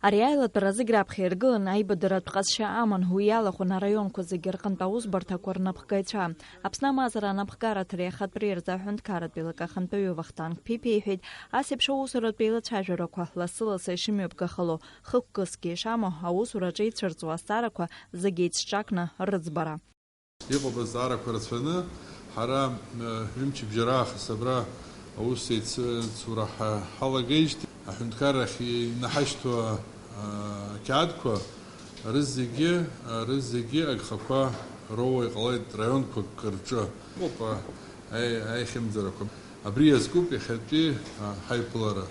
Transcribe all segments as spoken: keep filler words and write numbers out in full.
Ари аилатәара зегь раԥхьа иргыланы аибадыратә ҟазшьа аман, уи иалахәын араионқәа зегьы рҟынтә аусбарҭақәа рнапхгаҩцәа. Аԥсны амазара анапхгараҭара иахатәи рзы аҳәынҭқарратә еилакы ахантәаҩы Вахтанг Ԥипиа иҳәеит, ас еиԥш аусуратә еилацәажәарақәа лассы-лассы ишымҩаԥгахало, хықәкысгьы ишамоу, аусураҿы ицәырҵуа азҵаарақәа зегьы еицҿакны рыӡбара. Иҟоуп азҵаарақәа рацәаны, ҳара, э, ҩымчыбжьара аахыс абра аус еицура ҳа-, ҳалагеижьҭеи, аҳәынҭқаррахь инаҳашьҭуа, а, ақьаадқәа рызегьы, а, рызегьы агхақәа роуа иҟалеит раионқәак рҿы. Иҟоуп, а, аи-, аихьымӡарақәа. Абри иазкуп иахьатәи, а, ҳаиԥылара.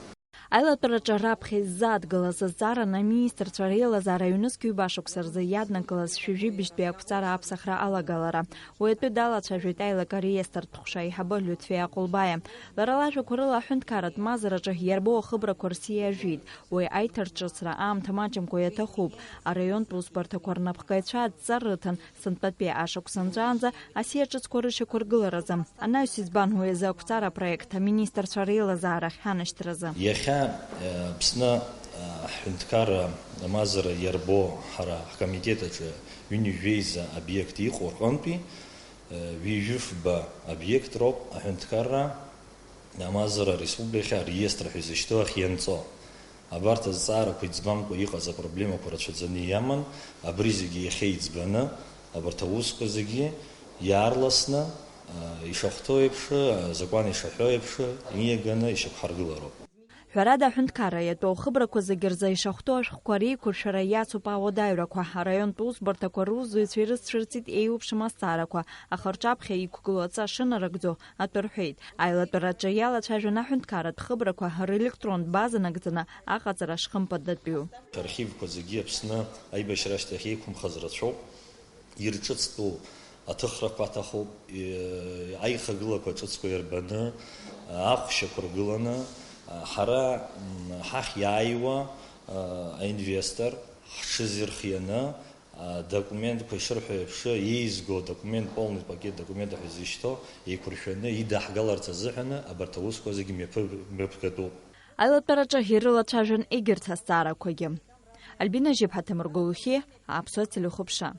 Аилатәараҿы раԥхьа иззааҭгылаз азҵааран аминистрцәа реилазаара ҩнызқь ҩба шықәса рзы иаднакылаз шәи жәибжьтәи ақәҵара аԥсахра алагалара. Уи атәы далацәажәеит аилак ареестртә ҟәша аиҳабы Лиуҭфиа Аҟәылбаиа. Лара лажәақәа рыла аҳәынҭқарратә мазараҿы иарбоу ахыбрақәа рсиа жәит. Уи аиҭарҿыцра аамҭа маҷымкәа иаҭахуп. Араионтә усбарҭақәа рнапхгаҩцәа адҵа рыҭан, сынтәатәи ашықәс анҵәаанӡа асиа ҿыцқәа рышьақәыргыларазы. Анаҩс избан уи азы ақәҵара апроект аминистрцәа реилазаарахь анашьҭразы? Иахьа, э, Аԥсны, э, ҳҳәынҭқарра амазара иарбоу ҳара ҳкомитет аҿы ҩынҩажәеиза обиект иҟоу рҟынтәи, э, ҩажәи фба обиект роуп аҳәынҭқарра амазара ареспублика ареестр ҳәа изышьҭоу ахь ианҵо. Абарҭ азҵаарақәа иӡбамкәа иҟаз апроблемақәа рацәаӡаны иаман, абри зегьы иахьа иӡбаны, абарҭ аусқәа зегьы иаарласны, а, ишахәҭоу еиԥш, а, азакәан ишаҳәо еиԥш, ииаганы ишьақәҳаргылароуп. Ҳәарада, аҳәынҭқарра иатәу ахыбрақәа зегьы рзы ишахәҭоу ашәҟәқәа реиқәыршәара иацуп ауадаҩрақәа. Араионтә усбарҭақәа рузуҩцәа ирыцәырҵит еиуеиԥшым азҵаарақәа, аха рҿаԥхьа иқәгылоу адҵа шынарыгӡо атәы рҳәеит. Аилатәараҿы иалацәажәон аҳәынҭқарратә хыбрақәа релектронтә база нагӡаны аҟаҵара шхымԥадатәиу. Архивқәа зегьы Аԥсны аибашьра ашьҭахь еиқәымхаз рацәоуп, ирҿыцтәу аҭыхрақәа аҭахуп, е-, аихагылақәа ҿыцқәа ирбаны, ахәшьақәа ргыланы, ҳара, м, ҳахь иааиуа, а, аинвестор ҳҽызирхианы, адокументқәа ишырҳәо еиԥш, еизго адокумент, полный пакет документов ҳәа зышьҭоу еиқәыршәаны идаҳгаларц азыҳәаны абарҭ аусқәа зегьы мҩаԥы-, мҩаԥгатәуп. Аилатәараҿы ирылацәажәон егьырҭ азҵаарақәагьы. Альбина Жьыԥҳа, Ҭемыр Гәлухьиа, Аԥсуа телехәаԥшра.